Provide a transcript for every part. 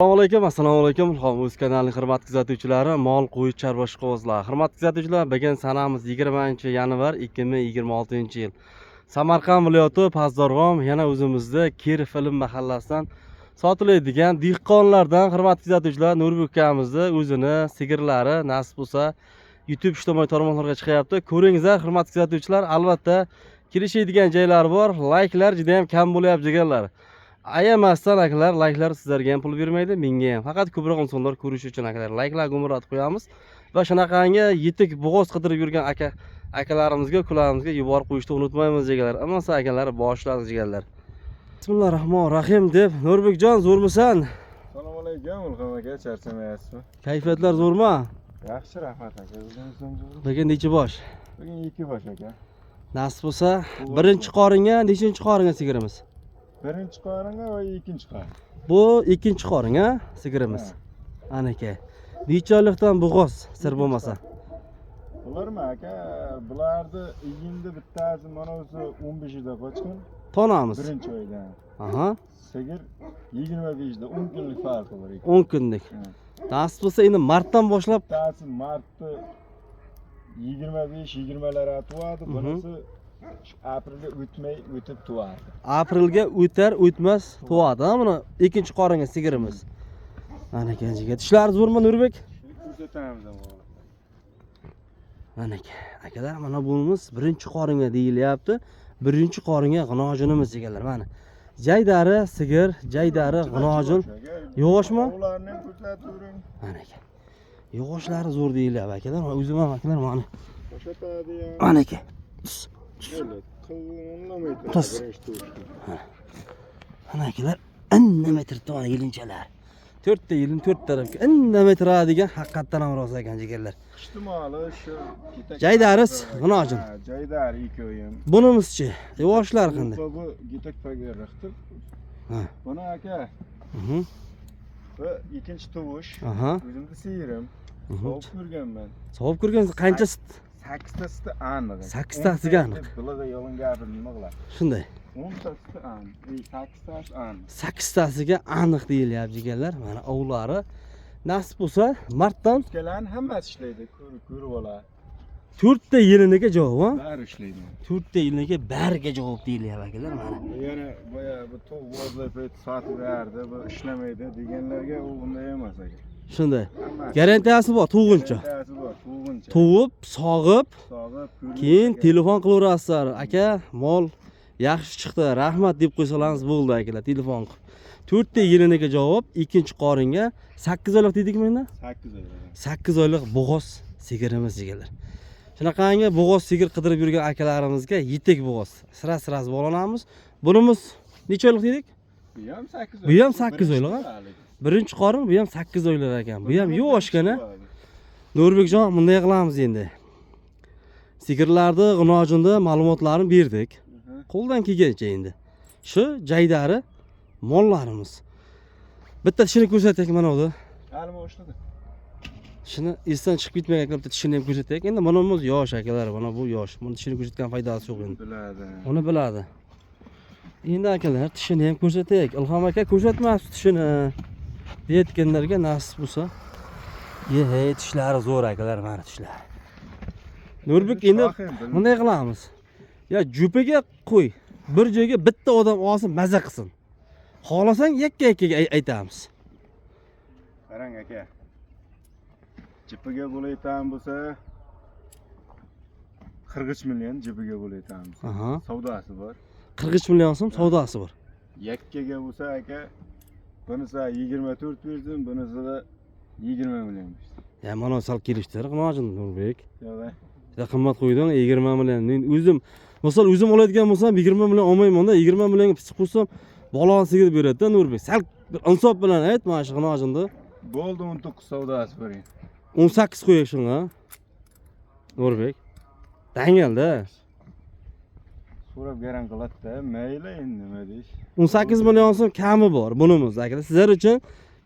Assalomu alaykum, assalomu alaykum. Ilhom o'z kanalining hurmatli kuzatuvchilari, mol, qo'y, chorva ishqibozlar. Hurmatli kuzatuvchilar, bugun sanamiz 20-yanvar 2026-yil. Samarqand viloyati Pastdarg'om, yana o'zimizda Kerif ilm mahallasidan sotiladigan dehqonlardan, hurmatli kuzatuvchilar, Nurbek ukamizni o'zini sigirlari nasib bo'lsa YouTube ijtimoiy tarmoqlarga chiqyapti. Ko'ringizlar, hurmatli kuzatuvchilar, albatta kelishadigan joylari bor. Layklar juda ham kam bo'lyapti, jigarlar. Ayamasdan akalar, layklar sizlarga ham pul bermaydi, menga ham. Faqat ko'proq insonlar ko'rishi uchun, akalar, layklar gumratib qo'yamiz va shunaqangi yetuk bo'g'oz qidirib yurgan aka akalarimizga, ukalarimizga yuborib qo'yishni unutmaymiz, jigarlar. Amasa akalar, boshlar, jigarlar. Bismillahir rohmanir rohim deb, Nurbekjon, zo'rmisan? Assalomu alaykum, Ilhom aka, charchamayapsizmi? Kayfiyatlar zo'rmi? Yaxshi, rahmat aka. O'zingiz ham zo'rmi? Bugun necha bosh? Bugun ikki bosh, aka. Nasib bo'lsa, birinchi qoringa, nechinchi qoringa sigirimiz? Birinchi qoringa va ikkinchi qorin. Bu ikkinchi qorin, a, sigirimiz. Anaka. Necha oylikdan bo'g'oz, sir bo'lmasa? Bularmi, aka? Bularni iyunda bittasi mana o'zi 15ida qochgan. Tonamiz. Birinchi oyda. Sigir 25da, 10 kunlik farqi bor ekan. 10 kunlik. Ha. Nasib bo'lsa, endi martdan boshlab Bittasi martda 25 20lar tug'adi, bunisi shu aprelga o'tmay o'tib tug'adi. Aprelga o'tar o'tmas tug'adi, ha, buni ikkinchi qoringa sigirimiz. Ana ekan, jigar. Tishlari zo'rmi, Nurbek? Shuni ko'rsatamiz ham. Mana aka. Akalar, mana bunimiz birinchi qoringa deyilyapti. Birinchi qoringa g'inojinimiz, jigarlar, mana. Jaydari sigir, jaydari g'inojin. Yog'ochmi? Ularni ham ko'rsatavering. Mana aka. Yog'ochlari zo'r deyilyapti, akalar. Mana o'zim ham, akalar, mana. Ko'rsatadi ham. Mana aka. Qilmaydi. Tos. Birinchi tug'ishda. Mana, akalar, indamay turibdi mana yelinchalar. To'rtta yelin to'rt tarafga indamay turadigan, haqiqatdan ham rost ekan, jigarlar. Qishdi moli shu ketak. Jaydaris, g'inojin. Ha, jaydari ikkovi ham. Bunimizchi? Yog'ochlari qanday? Bu getak pagarriqdir. Ha. Buni, aka, bu ikkinchi tug'ish. O'zimni sigirim. Sovib ko'rganman. Sovib ko'rgansiz, qancha sut? Sakkizta suti aniq. Sakkiztasiga aniq. Bilig'i yolg'on gapirib nima qiladi? Shunday. 10 ta suti aniq. Ey, sakkiztasi aniq. Sakkiztasiga aniq deyilyapti, jigarlar. Mana ovlari. Nasib bo'lsa, martdan Uskalarni hammasi ishlaydi, ko'rib ko'rib oladi. To'rtta yeliniga javob, ha? Bari ishlaydi. To'rtta yeliniga bariga javob deyilyapti, akalar, mana. Yana boya bu to'q bozlar payt sotib berdi, bu ishlamaydi deganlarga, u bunday emas, aka. Shunday. Hammasi. Garantiyasi bor, tug'uncha. Garantiyasi bor, tug'uncha. Tug'ib, sog'ib, Sog'ib, ko'rib. Keyin telefon qilaverasizlar. Aka, mol yaxshi chiqdi, rahmat deb qo'ysalaringiz bo'ldi, akalar, telefon qilib. To'rtta yeliniga javob, ikkinchi qoringa 8 oylik dedikmi endi? 8 oylik. 8 oylik bo'g'oz sigirimiz, jigarlar. Shunaqangi bo'g'oz sigir qidirib yurgan akalarimizga yetuk bo'g'oz. Sira-sirasi bog'lanamiz. Bunimiz necha oylik dedik? Bu ham 8 Bu ham 8 oylik, ha? Birinchi qorin, bu ham 8 oylik ekan. Bu ham yoshgina. Nurbekjon, bunday qilamiz endi. Sigirlarni, g'inojinni ma'lumotlarini berdik. Qo'ldan kelgancha endi. Shu jaydari mollarimiz. Bitta tishini ko'rsataylik mana bu. Hali boshladi. Shuni esdan chiqib ketmagan akalar, bitta tishini ham ko'rsataylik. Endi bunimiz yosh, akalar, mana bu yosh. Buni tishini ko'rsatgan foydasi yo'q endi. Biladi. Uni biladi. Endi, akalar, tishini ham ko'rsataylik. Ilhom aka ko'rsatmabsiz tishini deyotganlarga nasib bo'lsa. Ye, hey, tishlari zo'r, akalar, mana tishlari. Nurbek, endi bunday qilamiz. Ya jupiga qo'y. Bir joyga bitta odam olsin, maza qilsin. Xohlasang, yakka yakkaga aytamiz. Qarang, aka. Jipiga bo'layotgan bo'lsa, 43 million jipiga bo'layotgan bo'lsa. Savdosi bor. 43 million so'm savdosi bor. Yakkaga bo'lsa, aka, bunisi 24 bersin, bunisida 20 million bersin. Ya mana sal kelishtir, G'inojin, Nurbek. Yo'q. Juda qimmat qo'yding, 20 million. Men o'zim, misol, o'zim oladigan bo'lsam, 20 million olmayman-da, 20 millionga pichoq qo'ysam, bolani sigir beradi-da, Nurbek. Sal bir insof bilan ayt mana shu G'inojinni. Bo'ldi, 19 savdosi bor. 18 qo'yay shunga. Nurbek. Dangalda. So'rab garan qiladi-da, mayli, endi nima deyish. 18 million so'm kami bor bunimiz, akalar. Sizlar uchun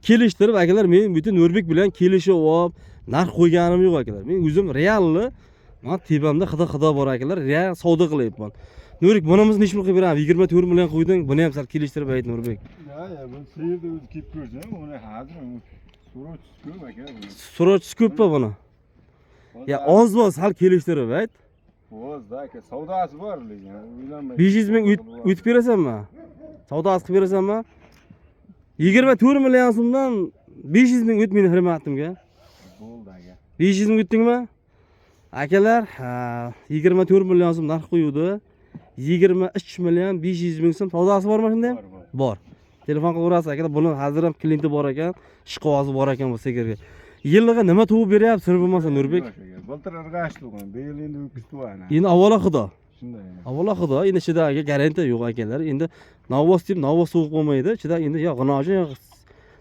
kelishtirib, akalar, men butun Nurbek bilan kelishib olib, narx qo'yganim yo'q, akalar. Men o'zim realni, man tepamda xudo xudo bor, akalar, real savdo qilyapman. Nurik, bunimizni nechi pul qilib beramiz? 24 million qo'yding, buni ham sal kelishtirib ayt, Nurbek. Ya, bu sigirni o'zi kelib ko'rsin, uni hozir so'rovchisi ko'p, aka, buni. So'rovchisi ko'pmi buni? Ya oz sal kelishtirib ayt. O'zda, aka, savdosi bor, lekin o'ylanmay. 500 ming o'tib berasanmi? Savdosi qilib berasanmi? 24 million so'mdan 500 ming o't meni hurmatimga. Bo'ldi, aka. 500 ming o'tdingmi? Akalar, ha, 24 million so'm narx qo'yuvdi. 23 million 500 ming so'm savdosi bormi shunda ham? Bor, bor. Bor. Telefon qilaverasiz, akalar. Buni hozir ham klienti bor ekan, ishqibozi bor ekan bu sigirga. Yillig'i nima tug'ib beryapti, sir bo'lmasa, Nurbek? Yo'q, aka. Bultur irg'ash tug'an, bu yil endi ho'kiz tug'an. Endi avvalo Xudo. Shunday. Avvalo Xudo, endi ichida aka garantiya yo'q, akalar. Endi navvos deb navvos so'g'ib bo'lmaydi. Ichida endi yo g'inochi yo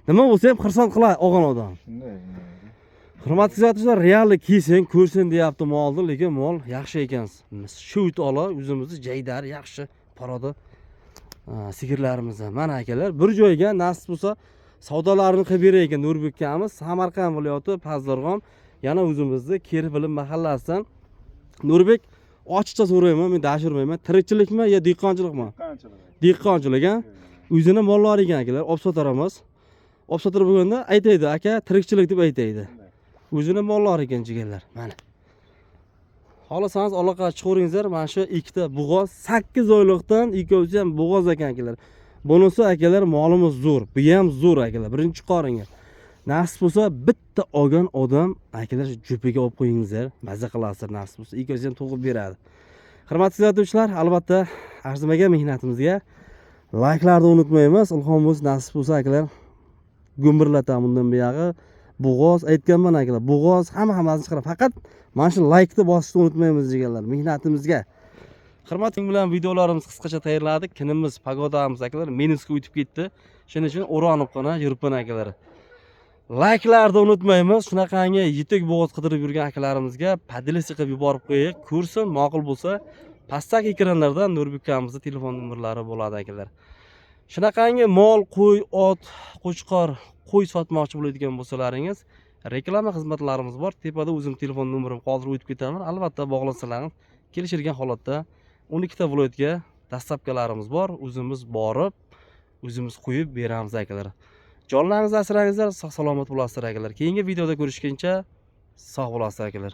nima bo'lsa ham xursand qiladi olgan odam. Shunday. Shunday. Hurmatli kuzatuvchilar, realni kelsin, ko'rsin deyapti molni, lekin mol yaxshi ekan. Shu ola o'zimizni jaydari yaxshi порода sigirlarimiz. Mana, akalar, bir joyga nasib bo'lsa savdolarini qilib berar ekan Nurbek akamiz. Samarqand viloyati Pazdarg'om, yana o'zimizni Keri mahallasidan. Nurbek, ochiqcha so'rayman, men dashurmayman. Tirikchilikmi yo dehqonchilikmi? Qanchalik? Dehqonchilik, a? O'zini mollari ekan, akalar, olib sotar emas. Olib sotar bo'lganda aytaydi, aka, tirikchilik deb aytaydi. O'zini mollari ekan, jigarlar. Mana. Xohlasangiz aloqaga chiqaveringizlar. Mana shu ikkita bo'g'oz 8 oylikdan, ikkovsi ham bo'g'oz ekan, akalar. Bunisi, akalar, molimiz zo'r. Bu ham zo'r, akalar. Birinchi qoringa. Nasib bo'lsa bitta olgan odam, akalar, shu jupiga olib qo'yingizlar. Maza qilasizlar nasib bo'lsa. Ikkovsi ham tug'ib beradi. Hurmatli kuzatuvchilar, albatta arzimagan mehnatimizga layklarni unutmaymiz. Ilhom o'z nasib bo'lsa, akalar, gumburlatamiz bundan buyog'i. Bo'g'oz aytganman, akalar, bo'g'oz hamma hammasini chiqaradi. Faqat mana shu laykni bosishni unutmaymiz, jigarlar, mehnatimizga. Hurmating bilan videolarimiz qisqacha tayyorladik. Kunimiz, погода miz, akalar, minusga o'tib ketdi. Shuning uchun o'ronibgina yuribman, akalar. Layklarni unutmaymiz. Shunaqangi yetuk bo'g'oz qidirib yurgan akalarimizga поделиться qilib yuborib qo'yaylik. Ko'rsin, ma'qul bo'lsa, pastdagi ekranlarda Nurbek akamizni telefon nomerlari bo'ladi, akalar. Shunaqangi mol, qo'y, ot, qo'chqor, qo'y sotmoqchi bo'ladigan bo'lsalaringiz, reklama xizmatlarimiz bor. Tepada o'zim telefon nomerimni qoldirib o'tib ketaman. Albatta bog'lansalaringiz, kelishilgan holatda 12 ta viloyatga доставка larimiz bor. O'zimiz borib, o'zimiz qo'yib beramiz, akalar. Jonlaringizni asrangizlar, sog' salomat bo'lasizlar, akalar. Keyingi videoda ko'rishguncha sog' bo'lasizlar, akalar.